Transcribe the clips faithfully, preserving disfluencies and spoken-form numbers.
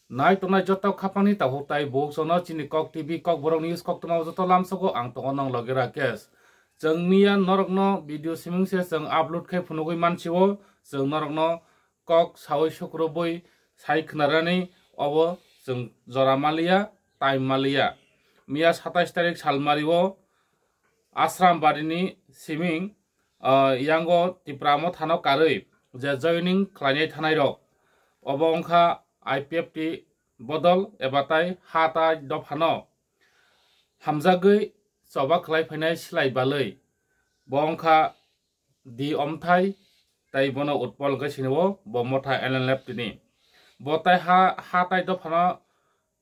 Nai tongnai joto khapangni takhuk tai bukhuk sono chini Kok T V, Kokborok News, koktwma joto lamsogo ang tongo nong loge Rakesh. Chwng miya norokno video siming se chwng upload khe phunugwi mansiwo, chwng norokno kok sawi sukrubwi sai khwnarani obo chwng jora maliya, time maliya. Miya satais tarik salmario Asram barini siming, ah, yango Tipra mothano karwi je joining khlainai thanai rok. Obo wngkha I P F T bodol eba tai ha tai dophano hamjagwi choba khlai phainai slai balwi. Bo wngkha D Omthai tai bono Utpol wngkha sini o bo motha L N L F tini. Bo tai ha, ha tai dophano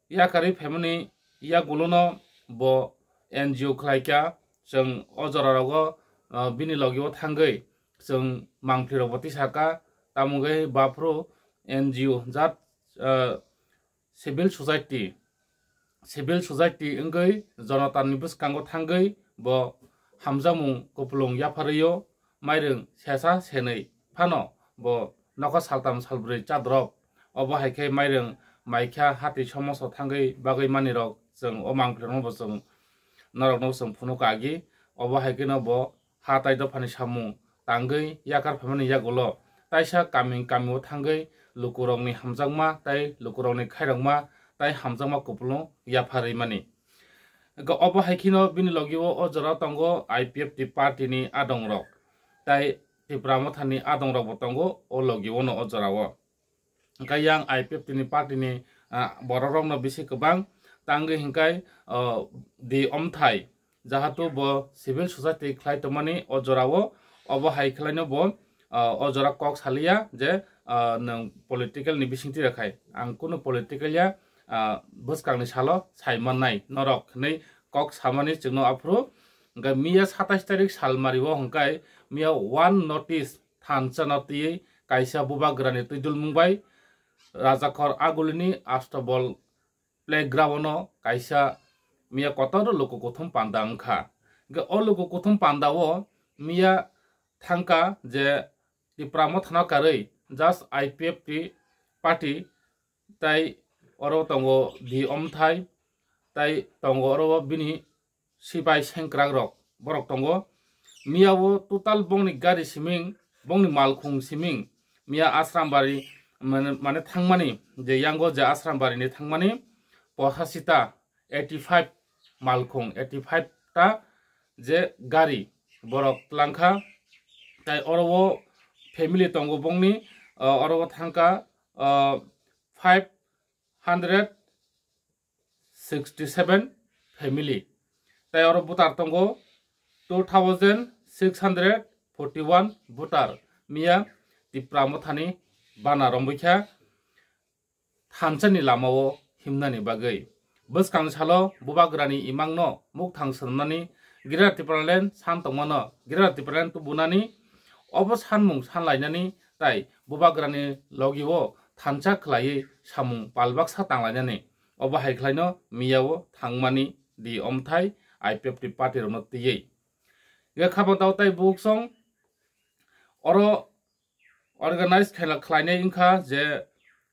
yakarwi phaimani yagulono bo N G O khlaikha, chwng o jora rogo, ah, bini logi o thangwi chwng mangpli rokbo tisaka, tamo wngwi baphuru N G O jat, ah, civil society, civil society wngwi jonotani bwskango thangwi bo hamjakmung kupulung yapharwi o, mairwng sesa senwi phano bo nokha saltam salbrwi chadrop. Obo hai khe mairwng maikha hati somoso thangwi bagwi manirok chwng o mangpli rokno bo chwng norokno chwng phunuk agi. Obo hai kheno bo ha tai dophani samung tangwi yakar phaimani yagulo taisa kaming kamio thangwi lukurokni hamjakma tai lukurokni khairokma tai hamjakma kupulung yapharwi mani. Obo hai kheno bini logi o, o jora tongo I P F T party ni adong rok tai Tipra mothani adong rok bo tongo o logi o no o jora o. Hwnkhe yang I P F T ni party ni, ah, borok rok no bisi kwbang tangwi hwnkhe, oh, di omthai jahatu bo civil society khlai tongmani o jora o, obo hai khlaino bo, ah, o jora kok saliya je, ah, nwng political ni bisingtwi rwkhai. Ang kunu political ya, ah, bwskangni salo sai mannai norok hwnwi kok samani chwngno aphuru. Hwnkhe miya satais tarik salmari o hwnkhe miya one notice thansa no twiwi kaisa bubagrani twidulmung bai Rajakhor Agulini Astabol playground o kaisa miya kotor luku kuthum panda wngkha. Hwnkhe o luku kuthum panda o miya thangkha je Tipra mothano karwi just I P F T party tai oro tongo di omthai tai tongo oro bini sipai sengkrak rok borok tongo. Miya o total bongni gari siming, bongni malkhung siming miya Asrambari mane, mane thangmani je yango je Asrambari ni thangmani pochasita eighty five malkhung, eighty five ta je gari borok tlangkha. Tai oro o family tongo bongni, ah, oro o thangkha, ah, five hundred sixty seven family. Tai oro voter tongo two thousand six hundred forty one voter. Miya Tipra mothani bana romwi kha thansa ni lama o himnani bagwi. Bwskang salo bubagrani imang no mukthang swnamnani Greater Tipraland san tongmano Greater Tipraland tubunani obo sanmung sanlainani tai bubagrani logi o thansa khlaiwi samung palbaksa tanglainani. Obo hai khlaino miya o thangmani di omthai I P F T party rokno twiwi. Ge khabang tao tai buksong oro organize khaina khlainai wngkha je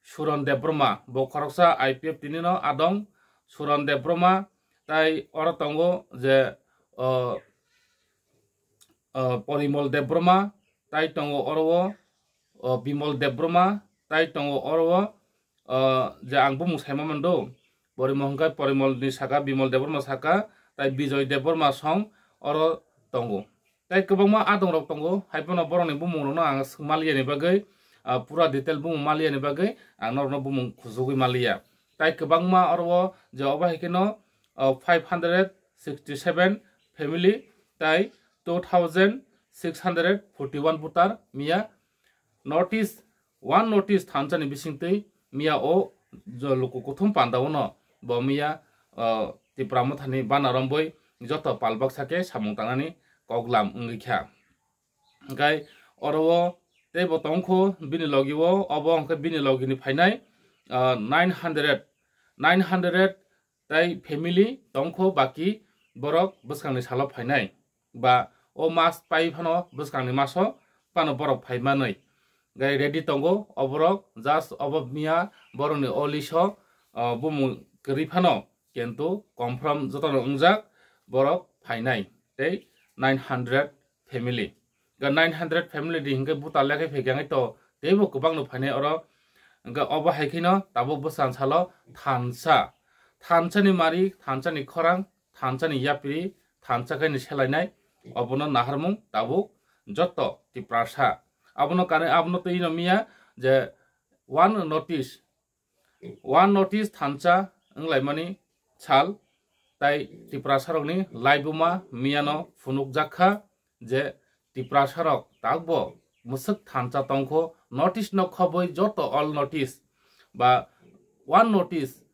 Suran Debbarma, bo khoroksa I P F T ni no adong Suran Debbarma, tai oro tongo je, o, o, Porimol Debbarma, tai tongo oro o, o, Bimol Debbarma, tai tongo oro o, o, je ang bumung saima mando, Porimol hwnkhe Porimol ni saka, Bimol Debbarma saka, tai Bijoy Debbarma song oro tongo. Tai kwbangma adong rok tongo, hai phano borokni bumung rokno ang swng maliya ni bagwi, ah, pura detail bumung maliya ni bagwi ang norokno bumung khujugwi maliya. Tai kwbangma oro o je obo hai kheno, ah, five hundred sixty seven family tai two thousand six hundred forty one voter miya notice, one notice thansa ni bisingtwi miya o jo luku kuthum panda o no bo miya, ah, Tipra mothani bana romboi joto palbaksa khe samung tangnani koklam wngwi kha. Hwnkhe oro o teibo tongkho bini logi o, obo hwnkhe bini logi ni phainai, ah, nine hundred, nine hundred tai family tongkho baki borok bwskangni salo phainai. Ba o mas pai phano bwskangni maso phano borok phai manwi. Gai ready tongo oborok, just obo miya borokni o list o o bumung kwrwi phano kintu confirm jotono wngjak borok phainai tei nine hundred family. Ga nine hundred family di hinkhe buta lekhe phekyangai to teibo kwbangno phainai oro. Ga obo hai kheno tabuk bwskan salo thansa, thansani mari, thansani khorang, thansani yapri, thansa khe ni selainai, obono naharmung tabuk joto Tiprasa. Abono kare, abono twi no miya je one notice, one notice thansa wnglaimani sal, tai Tiprasarokni laibuma miyano phunukjak kha je Tiprasarok takbo mwswk thansa tongkho, notice no khobwi joto all notice ba one notice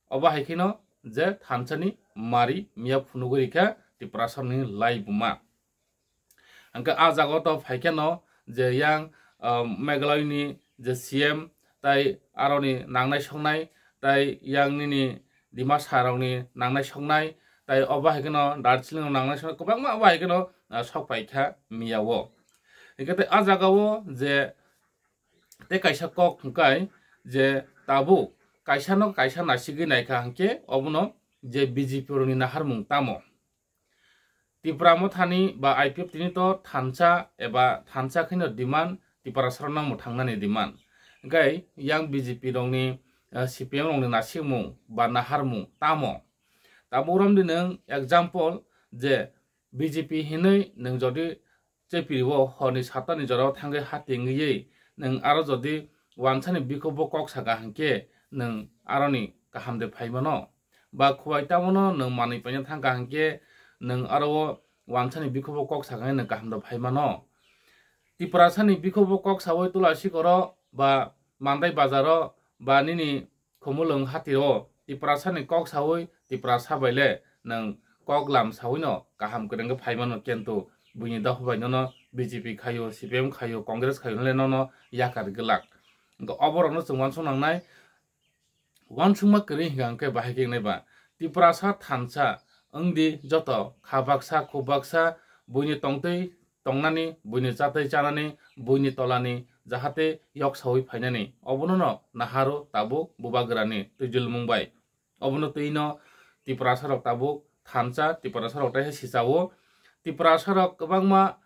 obo hai kheno je thansani mari miya phunugwi rikha Tiprasarokni laibuma. Hingke ah jaga o to phai khe no je yang, ah, Meghalaya ni je C M tai aroni nangnai songnai tai yang nini Dimasa rokni nangnai songnai tai obo hai kheno Darjeeling rok nangnai songnai kwbangma obo hai kheno, ah, sok pai kha miya o. Hingke tai ah jaga o je tei kaisa kok hingkai je tabuk kaisa no kaisa nasigwi naikha hingke obono je B J P rokni naharmung tamo. Tipra Mothani ba I P F T ni to thansa eba thansa kheno demand Tiprasarokno mwthangnani demand. Hingkai yang B J P rokni, eh, C P M rokni nasikmung ba naharmung tamo. Tabuk romdi nwng example je B J P hinwi nwng jodi chepiri o horni satani jorao thangwi ha tingwi nwng aro jodi wansani bikhubo kok saka hingke nwng aroni kaham de phaimano? Ba khubai tamono nwng manwi paina thangkha hingke nwng aro o wansani bikhubo kok saka nwng kaham de phaimano? Tiprasani bikhubo kok sawi Tulasikoro ba Mandai bazaro ba nini Khumulwng hatiro Tiprasani kok sawi Tiprasa bai le nwng kok lam sawi no kaham kwrwng khe phaimano, kintu buini dopha bai nono B J P khaio, C P M khaio, Congress khaio hinle nono yakar glak. Hingke oborokno chwng uansuk nangnai, uansukma kwrwi hingka hingke bahai khe wngnai ba Tiprasa thansa wngdi joto kha baksa khuk baksa buini tongtwi tongnani, buini chatwi chanani, buini tolani jahate yok sawi phainani, obono no naharo tabuk bubagrani twijlmung bai. Obono twi no Tiprasa rok tabuk thansa, Tiprasa rok teisa sichao. Tiprasa rok kwbangma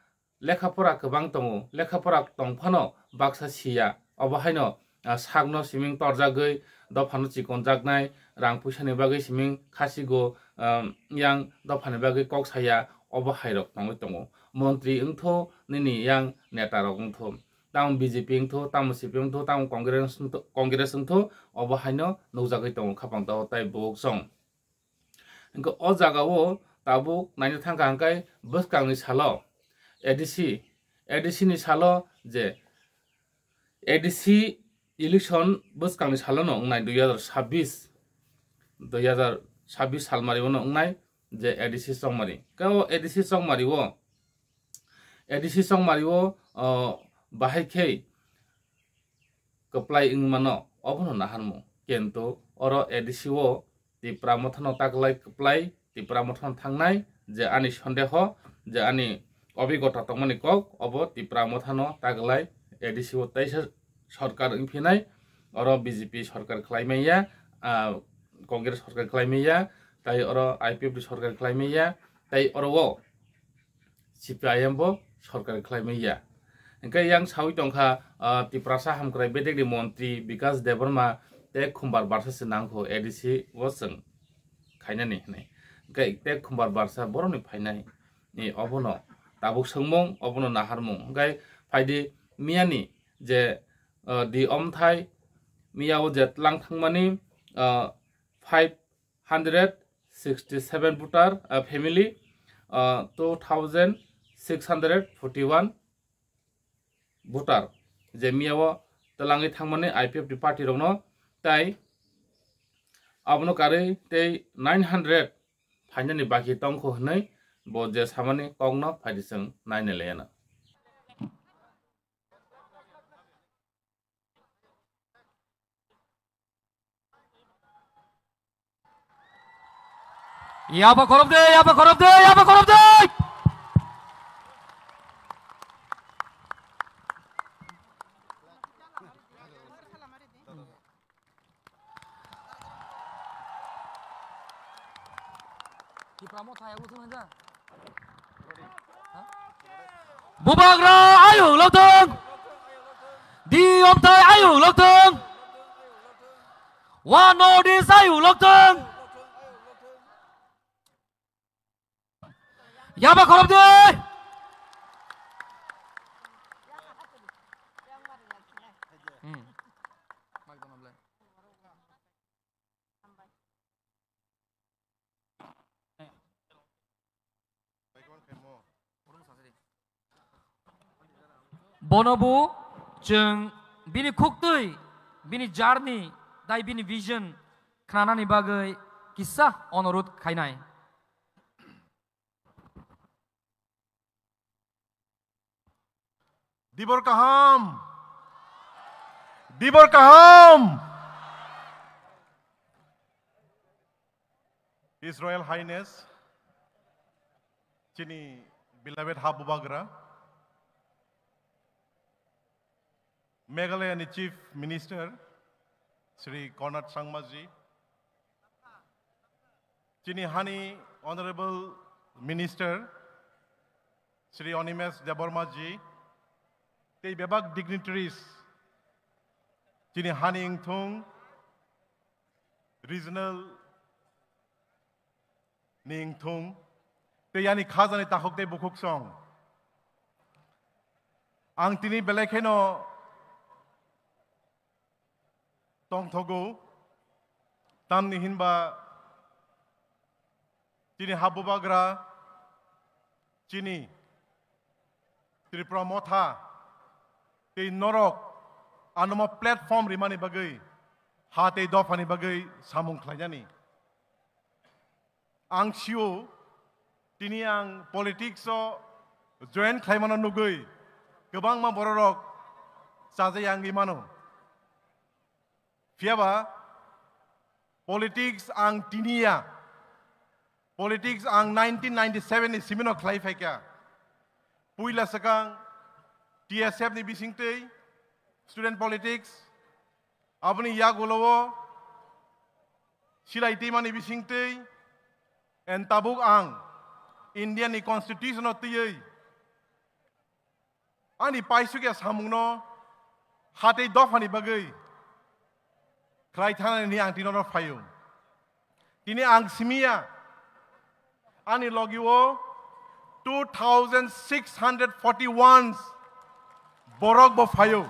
lekha pora kwbang tongo, lekha pora tong phano baksa siya. Obo haino, ah, sakno siming torjagwi dophano chikonjaknai, rang puisani bagwi siming khasigo, ah, yang dophani bagwi kok saya, obo hairok tongwi tongo. Montri wngtho, nini yang neta rok wngtho, tamo B J P wngtho, tamo C P M wngtho, tamo Congress wngtho, Congress wngtho, obo haino nukjagwi tongo khapang tago tai buk song. Hingke o jaga o tabuk naina thangkha hingke bwskangni salo A D C, A D C ni salo je A D C election bwskangni salo no wngnai dui hazar sabbish, dui hazar sabbish salmari o no wngnai je A D C chongmari. Khe o A D C chongmari o, A D C chongmari o, o, bahai khe kwplai wngwi mano, obono naharmung. Kintu oro A D C o Tipra Mothano taglai kwplai, Tipra Mothano thangnai, je ani sondeho, je ani obigota tongmani kok, obo Tipra Mothano taglai A D C o teisa sorkar wngphinai, oro B J P sorkar khlai manya, ah, Congress sorkar khlai manya, tai oro I P F T sorkar khlai manya, tai oro o C P I M bo sorkar khlai manya. Hingke yang sawi tongkha, ah, Tiprasa hamkrai bedekni montri Bikas Debbarma tei khumbar barsa se nangkho A D C o chwng khainani hinwi. Hingke tei khumbar barsa borokni phainai ni obono tabuk swngmung, obono naharmung. Hingke phaidi miyani je, ah, di omthai miya o je tlang thangmani, ah, five hundred sixty seven voter, ah, family, ah, two thousand six hundred forty one voter je miya o twlangwi thangmani I P F T party rokno, tai abono karwi tei nine hundred phainani baki tongkho hinwi bo je samani kokno phaidi chwng naina laiano. Yaba khorop de, yaba khorop de, yaba khorop de. Tipra Motha yago thung hanja. Bubagra ayung lokthung. Di omthai ayung lokthung. One North East ayung lokthung. Yaba khorop de. Hmm. Bono bo chwng bini khuktwi, bini journey, tai bini vision khnanani bagwi kisa onorudh khainai. Dibor kaham. Dibor kaham. His Royal Highness, chini beloved ha Bubagra, Meghalaya ni Chief Minister, Shri Conrad Sangma ji, chini hani Honorable Minister, Shri Animesh Debbarma ji, tei bebak dignitaries, chini hani wngthung, regional ni wngthung, tei yani khajani takhuk tei bukhuk song. Ang tini belai kheno tongthogo, tamni hinba chini ha Bubagra, chini Tripura Motha tei norok anomo platform rimani bagwi, ha tei dophani bagwi samung khlainani. Ang sio, tini ang politics o join khlaimano nugwi kwbangma bororok chajai wngwi mano. Phiyaba politics ang tiniya, politics ang nineteen ninety-seven ni simino khlai phaikha. Puila swkang T S F ni bisingtwi student politics, aboni yagulo o silai twimani bisingtwi, and tabuk ang India ni constitution o twiwi ani paisukya samungno ha tei dophani bagwi khlai thanani ang tini oro phaio. Tini ang simiya, ani logi o two thousand six hundred forty-one borok bo phaio.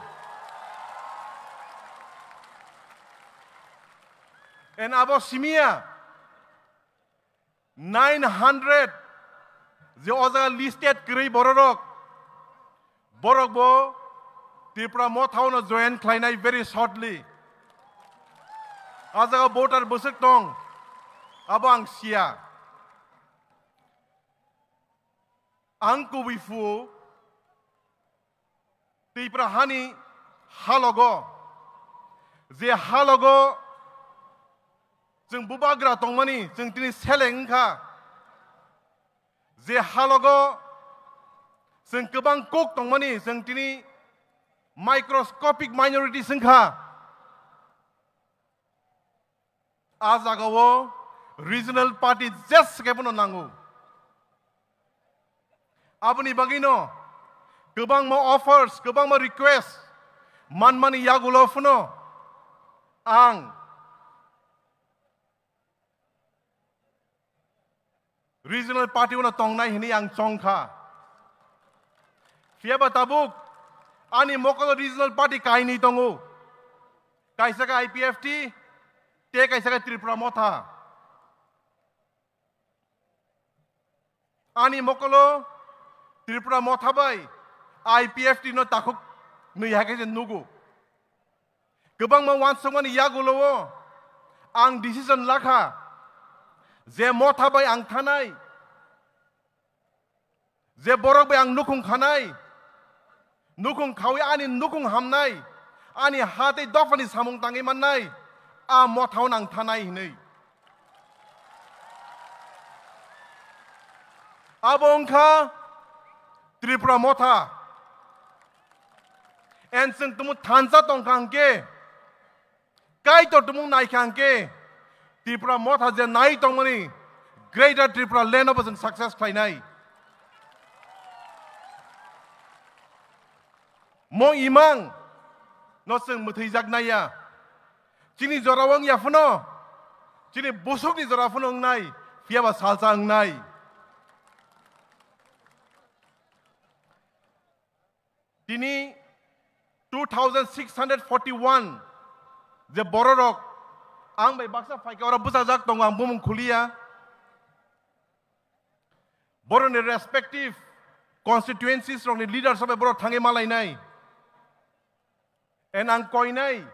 And abo simiya, nine hundred je o jaga listed kwrwi bororok, borok bo Tripura Motha o no join khlainai very shortly. A jaga voter bwswk tong, abo ang siya. Ang kubui phu Tripura hani halogo, je halogo chwng bubagra tongmani, chwng tini seleng wngkha, je halogo chwng kwbang kok tongmani, chwng tini microscopic minorities wngkha. A jagao regional party jeswk khe bono nango. Aboni bagwino kwbangma offers, kwbangma request manmani yagulo phano ang regional party uno tongnai hwnwi ang chongkha. Phiyaba tabuk ani mokolo regional party kainwi tongo. Kaisa khe I P F T, tei kaisa khe Tripura Motha. Ani mokolo Tripura Motha bai I P F T no takhuk nwi hai khe se nugo. Kwbangma uansukmani yagulo o ang decision lakha je Motha bai ang thanai, je borok bai ang nukhung khanai, nukhung khawi ani nukhung hamnai, ani ha tei dophani samung tangwi mannai, a Mothao nang thanai hinwi. Abo wngkha Tripura Motha. And chwng tumu thansa tongkha hwnkhe, Kaitor tumung naikha hwnkhe, Tripura Motha je nai tongmani, Greater Tripura Land obo chwng success khlainai. Mo imang no chwng mwthwijak naiya. Chini jora wng ya phano, chini busukni jora phano wngnai, phiya ba salsa wngnai. Tini two thousand six hundred forty-one je bororok ang bai baksa phaikhe oro bwchajak tongo, ang bumung khuliya. Boroni respective constituencies rokni leaders bai borok thangwi malainai. And ang koinai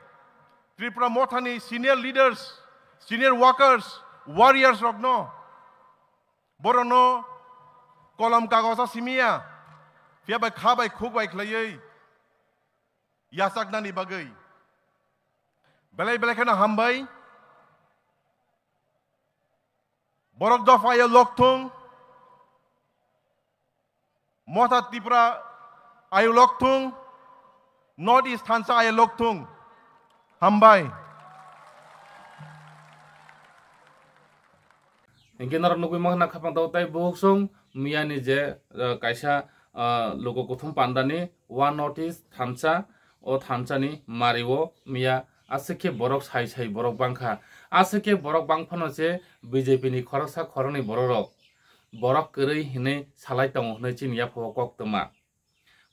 Tripura Mothani senior leaders, senior workers, warriors rokno, borokno kolom kagosa simiya, phiya bai kha bai khuk bai khlaiwi yachaknani bagwi belai belai kheno hambai. Borok dopha ayo lokthung, Motha Tripura ayo lokthung, North East thansa ayo lokthung. Hambai. Hinkhe norok nugwi mankha khapang tao tai buhuk song miyani je, eh, kaisa, eh, luku kuthum pandani One North East thansa, o thansani mario miya aswk khe borok sai sai borok bangkha. Aswk khe borok bangphano se B J P ni khoroksa khoroknwi bororok borok kwrwi hinwi salai tongo hinwi chini yaphao koktwma.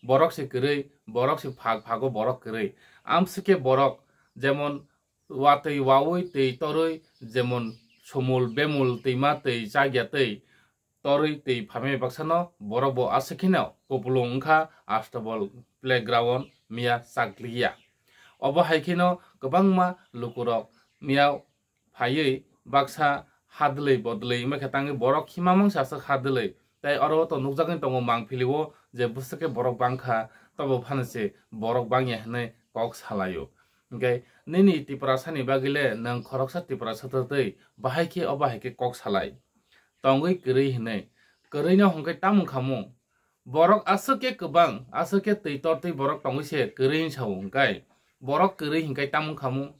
Borok se kwrwi, borok se phag phago borok kwrwi. Amswk khe borok jemon watwi wawi twi torwi jemon sumul bemul twima twi chakya twi torwi twi phaimai baksano borok bo aswk kheno kupulung wngkha Astabol playground miya chakliya. Obo hai kheno kwbangma lukurok miya phaiwi baksa hadwlwi bodwlwi wngkha tangwi borok hima mangsa aswk hadwlwi. Tai oro to nukjagwi tongo mangpilio je bwswk khe borok bangkha, tobo phano se borok bangya hinwi kok salaio. Hinkhe nini Tiprasani bagwi le nwng khoroksa Tiprasa twtwi bahai khe obo hai khe kok salai. Tongwi kwrwi hinwi. Kwrwino hwnkhe tamo wngkha mung? Borok aswk khe kwbang, aswk khe twi tortwi borok tongwi se kwrwi wng sao hwnkhe. Borok kwrwi hwnkhe tamo wngkha mung?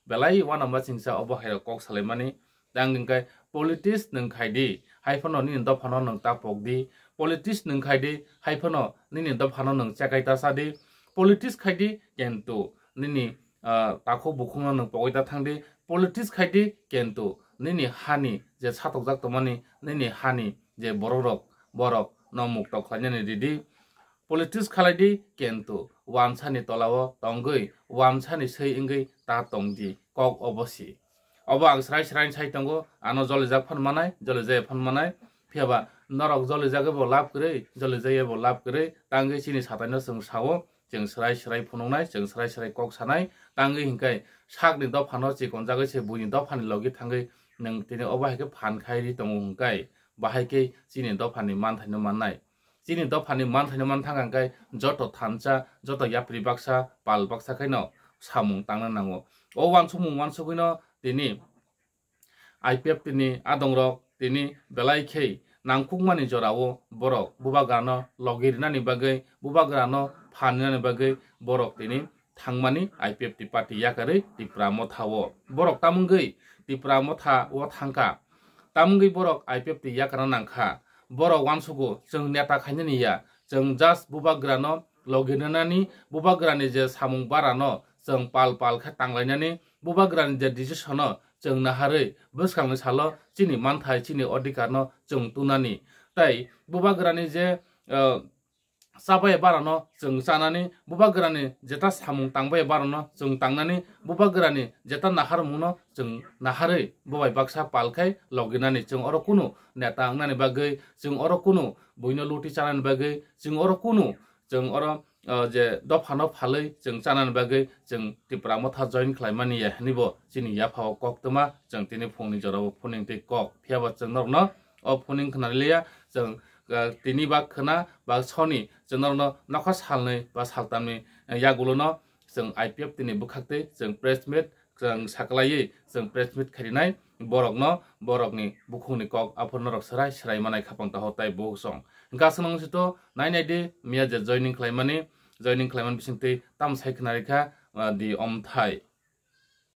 Belai uanama chingsa obo hairok kok salaimani. Tang hwnkhe politics nwng khai di, hai phano nini dophano nwng ta pok di. Politics nwng khai di, hai phano nini dophano nwng chekai ta sa di. Politics khai di, kintu nini, ah, takhuk bukhukno nwng pogwi ta thang di. Politics khai di, kintu nini hani je satokjak tongmani, nini hani je borok rok, borok no mukto khlainani ridi. Politics khalai di, kintu wansani tolao tongwi, wansani swi wngwi ta tong di, kok obo si. Obo ang srai srai sai tongo, ano jolijak phan manai, jolijaya phan manai. Phiya ba norok jolijagwi bo lab kwrwi, jolijaya bo lab kwrwi, tangwi chini sataino chwng sao, chwng srai srai phunuknai, chwng srai srai kok sanai, tangwi hwnkhe sakni dophano chikonjagwi se buini dophani logi thangwi nwng tini obo hai khe phan khai ri tongo hwnkhe, bahai khe chini dophani manthaino mannai. Chini dophani manthaino man thang khe joto thansa, joto yapri baksa, pal baksa khaino samung tangna nango. O uansukmung uansugwino tini I P F T ni adongrok tini belai khe nangkukmani jorao borok bubagrano logi rinani bagwi, bubagrano phan rinani bagwi borok tini thangmani I P F T party yakarwi Tipra Motha o. Borok tamungwi Tipra Motha o thangkha. Tamungwi borok I P F T yakarna nangkha. Borok uansugo chwng neta khainani ya. Chwng just bubagrano logi rinani, bubagrani je samung barano chwng pal pal khe tanglainani, bubagrani je decision no chwng naharwi bwskangni salo chini manthai, chini odhikar no chwng tunani. Tai bubagrani je, eh, chabaya barano chwng chanani, bubagrani jeta samung tangbaya barano chwng tangnani, bubagrani jeta naharmungno chwng naharwi bubai baksa pal khai loginani. Chwng oro kunu neta wngnani bagwi, chwng oro kunu buino luti chanani bagwi, chwng oro kunu chwng oro, uh, je dophano phalwi chwng chanani bagwi chwng Tipra Motha join khlaimani ya hwnwi bo chini yaphao koktwma chwng tini phungni jorao phuning tei kok. Phiya ba chwng norokno o phuning khwnaliya, chwng, uh, tini ba khwna ba soni chwng norokno nokha salnwi ba saltamni, uh, yagulono chwng I P F T ni bwkhaktwi chwng press meet chwng saklaiwi chwng press meet kharinai borokno, borokni bukhukni kok aphuru norok swrai swrai manai khapang taho tai buhuk song. Hwnkhe aswk nang sito nai nai di miya je joining khlaimani, joining khlaimani bisingtwi tamo sai khwnarikha, ah, di omthai.